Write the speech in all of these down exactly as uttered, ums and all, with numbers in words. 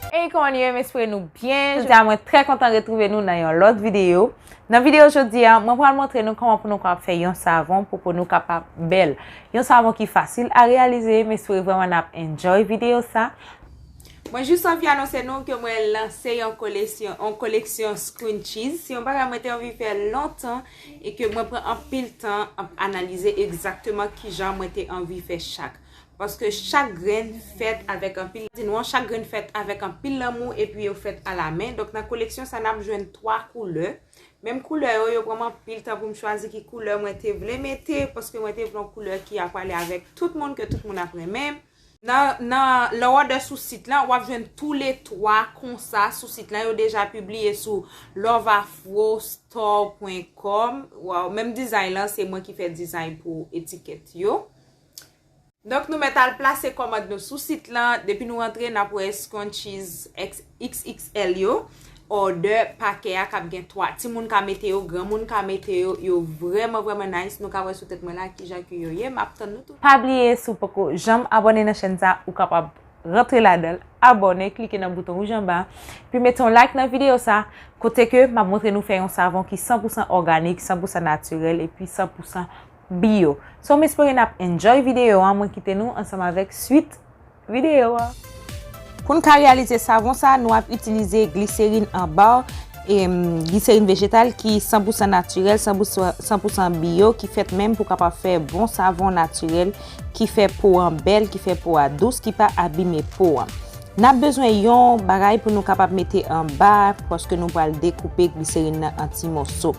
Hey, kòman nou ye? M espere nou byen. Jodi a, mwen trè kontan retwouve nou nan yon lòt videyo. Nan videyo jodi a, mwen pral montre nou kòman pou nou kapab fè yon savon pou po nou kapab bèl. Yon savon ki fasil a reyalize, m espere vrèman n ap enjoy videyo sa. Mwen jis anvi anonse nou ke mwen lanse yon koleksyon, yon koleksyon scrunchies. Se yon bagay mwen te anvi fè lontan e ke mwen pran anpil tan ap analize egzakteman kijan mwen te anvi fè chak. Paske chak grenn fèt avèk anpil, di nou an, chak grenn fèt avèk anpil lanmou epi yo fèt alamen. Donk, nan koleksyon sa, n ap jwenn twa koulè. Menm koulè yo, yo pran m anpil tan pou m chwazi ki koulè mwen te vle mete, paske mwen te vle yon koulè ki ap prale avèk tout moun, ke tout moun ap renmen. Nan, nan, lè w òdè sou sit lan, w ap jwenn toulètwa konsa sou sit lan. Yo deja pibliye sou love afro store point com. Waw, menm dizay lan, se mwen ki fè dizay pou etikèt yo. Donk, nou mèt al plase kòmand nou sou sit lan. Depi nou rantre, n ap wè scrunchies X X L yo. Òdè pakè a k ap gen twa. Timoun ka mete yo, granmoun ka mete yo. Yo vrèman, vrèman nice. Nou ka wè sou tèt mwen la kijan ke yo ye. M ap tann nou tout. Pa bliye, si w poko janm abòne nan chèn sa, ou kapab rantre ladan l, abòne, klike nan bouton wouj anba, epi mete yon like nan videyo sa, kote ke m ap montre nou fè yon savon ki san pou san òganik, san pou san natirèl, epi san pou san bio. So, m espere n ap enjoy videyo an, mwen kite nou ansanm avèk swit videyo a. Pou n ka reyalize savon sa, nou ap itilize gliserin an ba, em, gliserin vejetal ki san pou san natirèl, san pou san, san pou san bio, ki fèt menm pou kapab fè bon savon natirèl, ki fè po an bèl, ki fè po a dous, ki pa abime po an. N ap bezwen yon bagay pou nou kapab mete anba, paske nou pral dekoupe gliserin nan an ti mòso.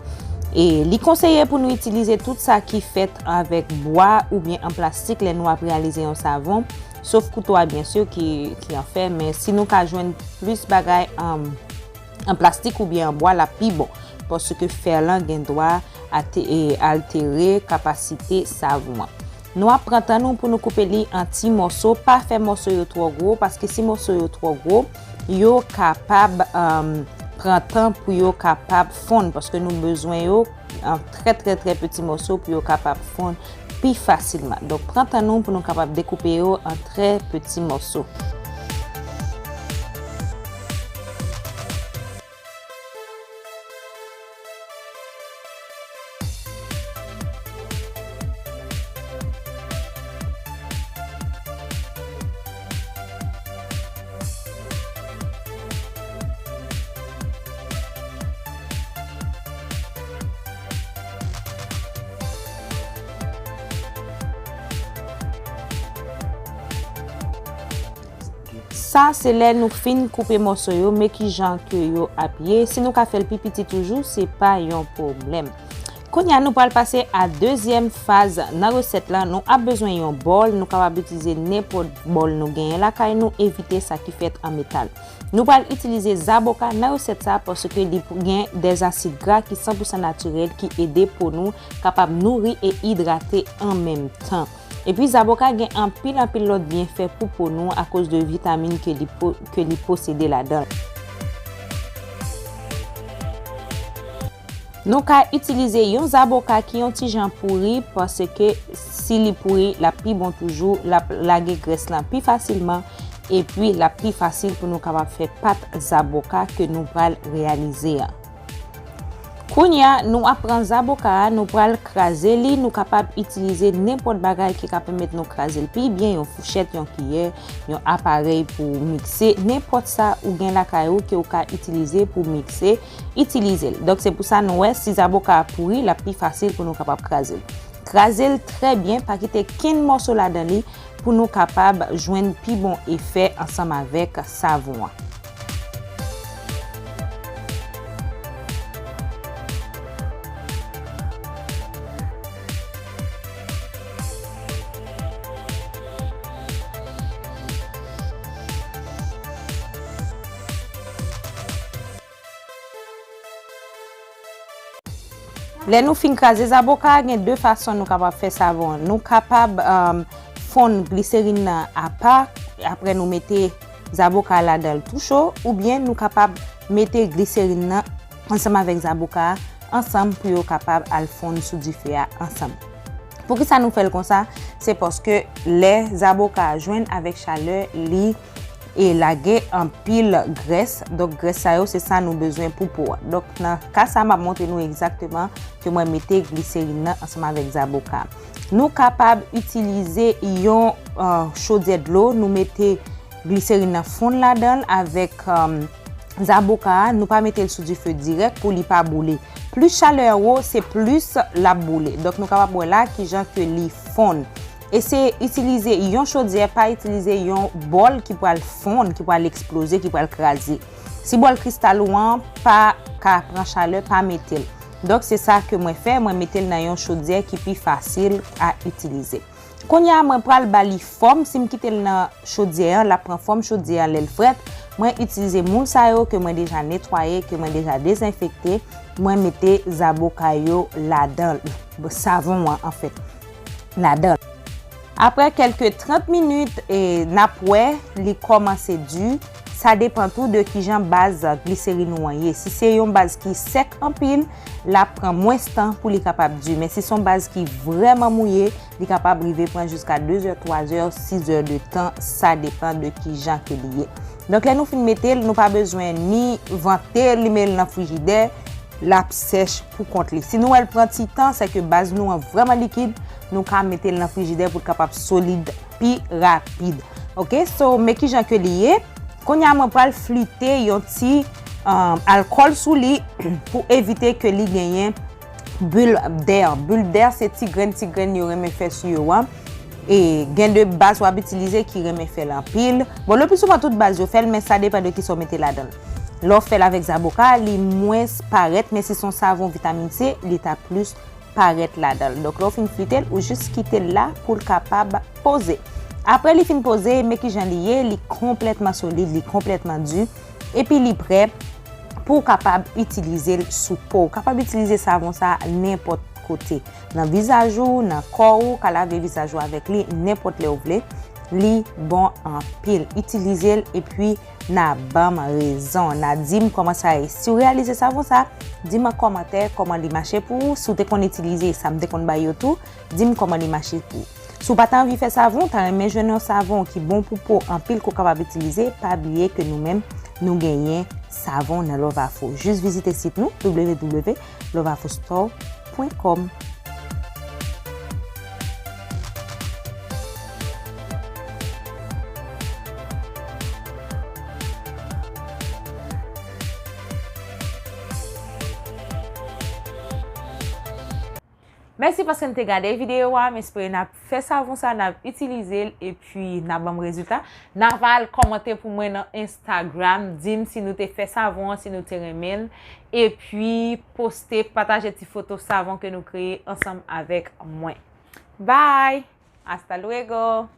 E li konseye pou nou itilize tout sa ki fèt avèk bwa oubyen an plastik lè nou ap reyalize yon savon, sof kouto a, byen si, ki, ki an fè, men si nou ka jwenn plis bagay an, an plastik oubyen an bwa, l ap pi bon, paske fè lan gen dwa ate-, e, altere kapasite savon an. Nou ap pran tan nou pou nou koupe li an ti mòso. Pa fè mòso yo twò gwo, paske si mòso yo twò gwo, yo kapab, em, pran tan pou yo kapab fonn, paske nou bezwen yo an trè, trè, trè piti mòso pou yo kapab fonn pi fasilman. Donk, pran tan nou pou nou kapab dekoupe yo an trè piti mòso. Sa se lè nou fin koupe mòso yo, men kijan ke yo ap ye. Si nou ka fè l pi piti toujou, se pa yon pwoblèm. Kounye a, nou pral pase a dezyèm faz nan resèt la. Nou ap bezwen yon bòl. Nou kapab itilize nenpòt bòl nou genyen lakay nou, evite sa ki fèt an metal. Nou pral itilize zaboka nan resèt sa, paske li pou gen dè asid gra ki san pou san natirèl, ki ede po nou kapab nouri e idrate an menm tan. Epi, zaboka gen anpil, anpil lòt byenfè pou po nou akoz de vitamin ke li po-, ke li posede ladan l. Nou ka itilize yon zaboka ki yon ti jan pouri, paske si li pouri, l ap pi bon toujou, l ap lage grès lan pi fasilman, epi l ap pi fasil pou nou kapab fè pat zaboka ke nou pral reyalize a. Kounye a, nou ap pran zaboka a, nou pral kraze li. Nou kapab itilize nenpòt bagay ki ka pèmèt nou kraze l pi byen, yon fouchèt, yon kiyè, yon aparèy pou mikse, nenpòt sa ou gen lakay ou ke ou ka itilize pou mikse, itilize l. Donk, se pou sa nou wè, si zaboka a pouri, l ap pi fasil pou nou kapab kraze l. Kraze l trè byen, pa kite kenn mòso ladan li, pou nou kapab jwenn pi bon efè ansanm avèk savon an. Lè nou fin kraze zaboka a, gen de fason nou kapab fè savon an. Nou kapab, um, fonn gliserin nan apa, apre nou mete zaboka a ladan l tou cho, oubyen nou kapab mete gliserin nan ansanm avèk zaboka a ansanm pou yo kapab al fonn sou dife a ansanm. Poukisa nou fè l konsa? Se paske lè zaboka a jwenn avèk chalè, li e lage anpil grès. Donk, grès sa yo, se sa nou bezwen pou po a. Donk, nan ka sa, m ap montre nou egzakteman ke mwen mete gliserin nan ansanm avèk zaboka. Nou kapab itilize yon, euh, chodyè dlo, nou mete gliserin nan fonn ladan l avèk, euh, zaboka a, nou pa mete l sou dife dirèk pou li pa boule. Plis chalè an wo, se plis l ap boule. Donk, nou kapab wè la kijan ke li fonn. Eseye itilize yon chodyè, pa itilize yon bòl ki pral fonn, ki pral eksploze, ki pral kraze. Si bòl kristal ou an pa ka pran chalè, pa mete l. Donk, se sa ke mwen fè, mwen mete l nan yon chodyè ki pi fasil a itilize. Kounye a, mwen pral ba li fòm. Si m kite l nan chodyè an, l ap pran fòm chodyè an lè l frèt. Mwen itilize moul sa yo ke mwen deja netwaye, ke mwen deja dezenfekte. Mwen mete zaboka yo ladan l, savon an, anfèt, ladan l. Apre kèlke trant minit, e, n ap wè li kòmanse di. Sa depann tou de kijan baz gliserin ou an ye. Si se yon baz ki sèk anpil, l ap pran mwens tan pou li kapab di. Men si se yon baz ki vrèman mouye, li kapab rive pran jiska de zè, twa zè, sis zè de tan, sa depann de kijan ke li ye. Donk, lè nou fin mete l, nou pa bezwen ni vante l, ni mete l nan frijidè, l ap sèch pou kont li. Si nou wè l pran ti tan, se ke baz nou an vrèman likid, nou ka mete l nan frijidè pou l kapab solid pi rapid. Oke, so, men kijan ke li ye. Kounye a, mwen pral flite yon ti, um, alkòl sou li pou evite ke li genyen bil dè. Bil dè, se ti grenn, ti grenn yo renmen fè sou yo an. E gen de baz w ap itilize ki renmen fè l anpil. Bon, le pli souvan tout baz yo fè l, men sa depann de kisa w mete ladan l. Lè w fè l avèk zaboka, li mwens parèt, men si se yon savon vitamin C, li ta plis parèt ladan l. Donk, lè w fin flite l, ou jis kite l la pou l kapab poze. Apre li fin poze, men kijan li ye, li konplètman solid, li konplètman di, epi li prè pou w kapab itilize l sou po. Ou kapab itilize savon sa nenpòt kote. Nan vizaj ou, nan kò ou, ou ka lave vizaj ou avèk li nenpòt lè ou vle. Li bon anpil. Itilize l epi n a ban m rezon. N a di m kòman sa ye. Si w reyalize savon sa, di m an kòmantè kòman li mache pou ou. Si w te konn itilize sa m te konn bay yo tou, di m kòman li mache pou ou. Si w pa ta anvi fè savon, w ta renmen jwenn yon savon ki bon pou po anpil ke w kapab itilize, pa bliye ke nou menm, nou genyen savon nan Lovafo. Jis vizite sit nou, w w w point lovafostore point com. Mèsi paske n te gade videyo a. M espere n ap fè savon sa, n ap itilize l, epi n ap ban m rezilta. N a va al kòmante pou mwen nan Instagram, di m si nou te fè savon an, si nou te renmen l, epi poste, pataje ti foto savon ke nou kreye ansanm avèk mwen. Bye! Hasta luego!